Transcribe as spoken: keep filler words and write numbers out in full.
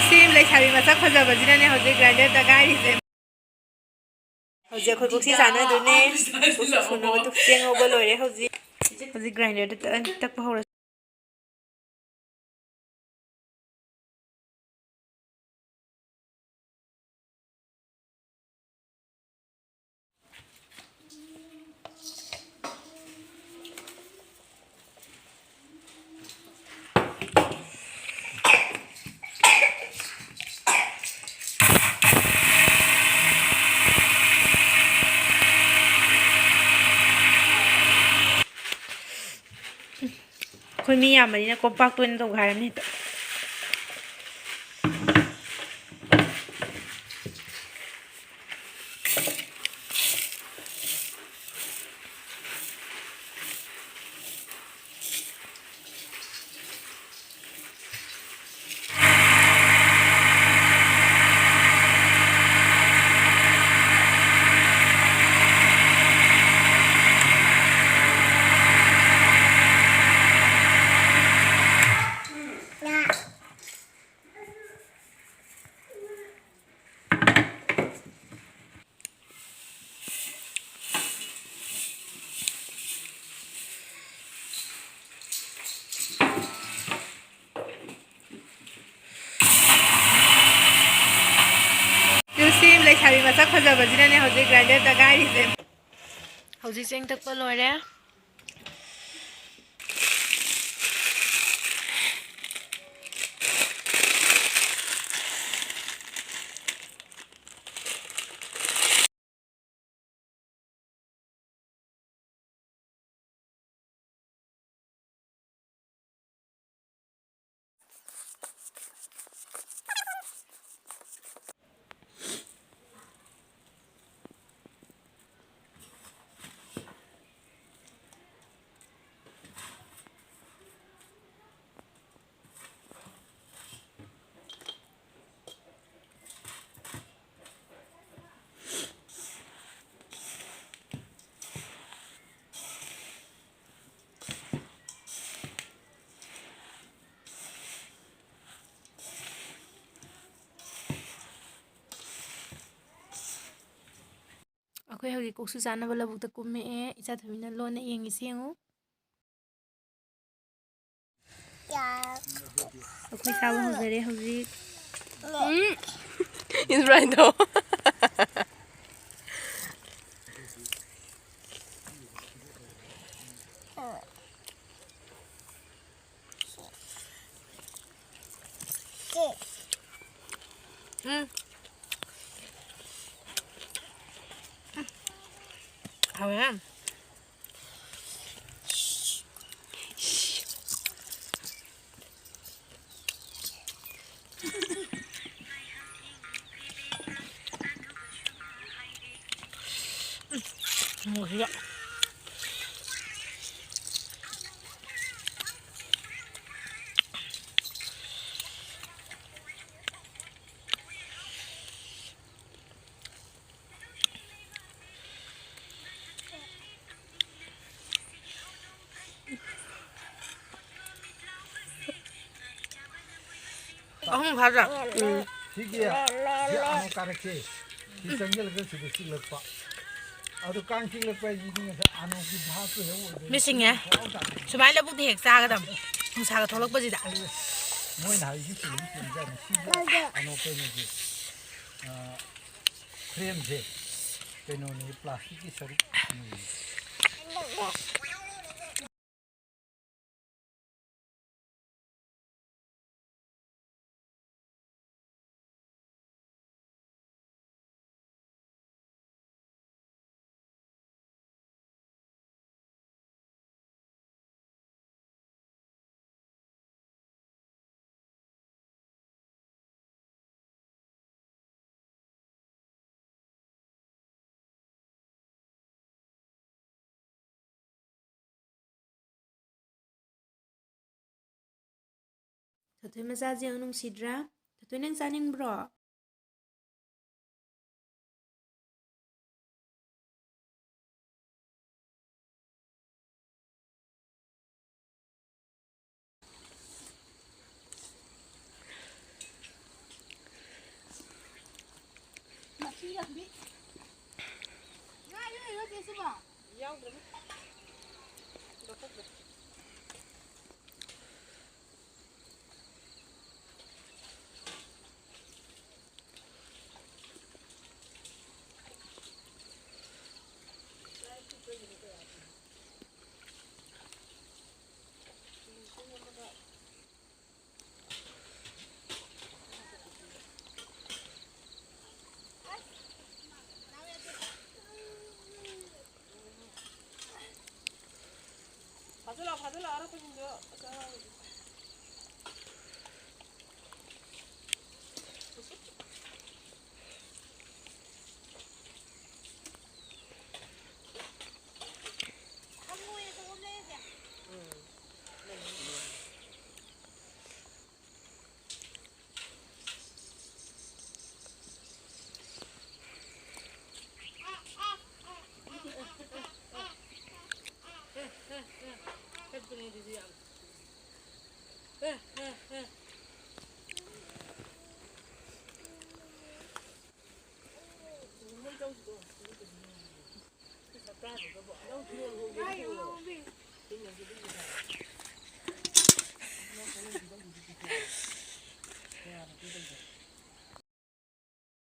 ꯁꯤ ꯂꯩꯁꯥꯕꯤ ꯃꯁꯛ ꯐꯖꯕꯁꯤꯅꯅꯦ ꯍꯧꯖꯤꯛ grinder ꯇꯛꯈꯥꯏꯔꯤꯁꯦ꯫ ꯍꯧꯖꯤꯛ ꯑꯩꯈꯣꯏ ꯀꯨꯞꯁꯤ ꯆꯥꯟꯅꯗꯣꯏꯅꯦ꯫ ꯀꯨꯞꯁꯤ ꯁꯨꯅꯕ ꯆꯦꯡ ꯉꯧꯕ ꯂꯣꯏꯔꯦ ꯍꯧꯖꯤꯛ꯫ ꯍꯧꯖꯤꯛ grinder ꯇꯛ-, ꯇꯛꯄ ꯍꯧꯔꯁꯤ꯫ ꯑꯩꯈꯣꯏ ꯃꯤ ꯌꯥꯝꯕꯅꯤꯅ ꯀꯣꯝꯄꯥꯛꯇ ꯑꯣꯏꯅ ꯇꯧꯒꯥꯏꯔꯅꯤ ꯍꯦꯛꯇ꯫ ꯇꯨ ꯁꯤ ꯂꯩꯁꯥꯕꯤ ꯃꯁꯛ ꯐꯖꯕꯁꯤꯅꯅꯦ ꯍꯧꯖꯤꯛ grinder ꯇꯛꯈꯥꯏꯔꯤꯁꯦ꯫ ꯍꯧꯖꯤꯛ ꯆꯦꯡ ꯇꯛꯄ ꯂꯣꯏꯔꯦ꯫ ꯑꯩꯈꯣꯏ ꯍꯧꯖꯤꯛ ꯀꯣꯛꯁꯨ ꯆꯥꯅꯕ ꯂꯧꯕꯨꯛꯇ ꯀꯨꯝꯃꯛꯑꯦ꯫ ꯏꯆꯥ ꯊꯣꯏꯕꯤꯅ ꯂꯣꯟꯅ ꯌꯦꯡꯉꯤꯁꯤ ꯌꯦꯡꯉꯨ꯫ ꯑꯩꯈꯣꯏ ꯆꯥꯕ ꯍꯧꯖꯔꯦ ꯍꯧꯖꯤꯛ꯫ ꯎꯝ꯫ ꯏꯟꯁꯄ꯭ꯔꯥꯏꯟꯗꯣ꯫ ꯎꯝ꯫ ꯍꯥꯎꯋꯦ꯫ ꯃꯣꯔꯣꯛꯁꯤꯒ꯫ ꯑꯍꯨꯝ ꯐꯥꯗ꯭ꯔꯥ? ꯎꯝ꯫ ꯁꯤꯒꯤ, ꯁꯤ ꯑꯃꯨꯛ ꯀꯥꯔꯛꯁꯦ꯫ ꯁꯤ ꯆꯪꯁꯤꯜꯂꯒ ꯁꯤꯗ ꯆꯤꯛꯂꯛꯄ꯫ ꯑꯗꯨ ꯀꯥꯡ ꯆꯤꯛꯂꯛꯄ ꯍꯥꯏꯁꯤꯗꯤ ꯉꯁꯥꯏ ꯑꯅꯣꯛꯀꯤ ꯚꯥꯞꯇꯨ ꯍꯦꯛ ꯑꯣꯏꯗꯣꯏꯅꯤ꯫ ꯃꯤꯁꯤꯡꯉꯦ꯫ ꯁꯨꯃꯥꯏꯅ ꯂꯧꯕꯨꯛꯇ ꯍꯦꯛ ꯆꯥꯒꯗꯕ꯫ ꯅꯨꯡꯁꯥꯒ ꯊꯣꯛꯂꯛꯄꯁꯤꯗ꯫ ꯃꯣꯏꯅ ꯍꯥꯏꯔꯤꯁꯤ ꯆꯨꯝꯗꯤ ꯆꯨꯝꯖꯥꯠꯅꯤ꯫ ꯁꯤꯒꯤ ꯑꯅꯣꯛ ꯀꯩꯅꯣꯁꯦ, ꯑ, ꯐ꯭ꯔꯦꯝꯁꯦ ꯀꯩꯅꯣꯅꯤ, ꯄ꯭ꯂꯥꯁꯇꯤꯛꯀꯤ ꯁꯔꯨꯛ꯫ ꯊꯣꯏꯊꯣꯏ ꯃꯆꯥꯁꯦ ꯌꯥꯝ ꯅꯨꯡꯁꯤꯗ꯭ꯔꯥ? ꯊꯣꯏꯊꯣꯏ, ꯅꯪ ꯆꯥꯅꯤꯡꯕ꯭ꯔꯣ? ꯐꯥꯖꯤꯜꯂꯛꯑꯣ, ꯐꯥꯖꯤꯜꯂꯛꯑꯣ, ꯑꯔꯛꯄꯁꯤꯡꯗꯣ ꯆꯥꯔꯒꯦ꯫ ꯍꯪꯉꯣꯏ ꯑꯆꯧꯕ ꯑꯃ ꯂꯩꯔꯁꯦ꯫ ꯎꯝ꯫ ꯆꯠꯄꯅꯦ ꯑꯗꯨꯗꯤ ꯌꯥꯝ꯫ ꯑꯦ, ꯑꯦ, ꯑꯦ꯫